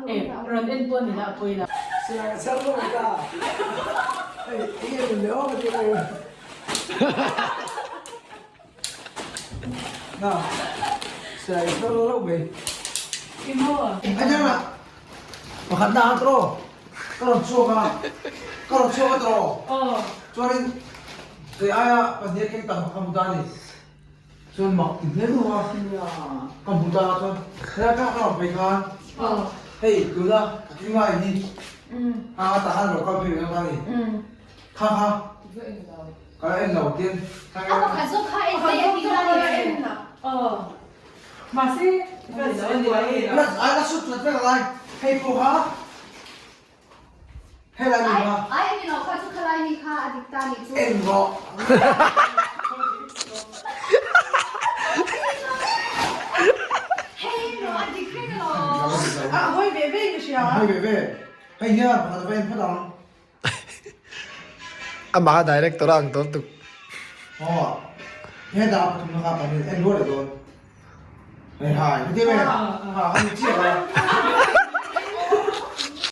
E, rawn en pawh ni lah pawi lo. I maw? Pakhatna a tawh ka rawn chhuak a, ka rawn chhuak a tawh. Chuanin kei aia pahnih a keng tam kha ka hmu ta a ni. Chuan mak ti hle deuh a, ka hmu ta a chuan helai ka rawn phei khan hei tuna ka keng lai hi a tah khan rawn kal phei ve ta a ni. Kha kha ka la en lo tin. A pakhat zawk kha en daih a ti ta a ni. Mahse, La la sut sut vek alai hei pawh kha helai ni kha. Ai ani lo kha chu khalai ni kha a dik ta ni chu. En rawh. Hei rawh a dik reng alawm. A hawi ve ve in ka hria. A hawi ve ve. Hei hian pakhat a va en phawt ang. Amah a director a ang tawn tuk. Aw, he dah pathum na kha kan en rual leh dawn. Hei hai, heti em? Ha, a ni chiah a.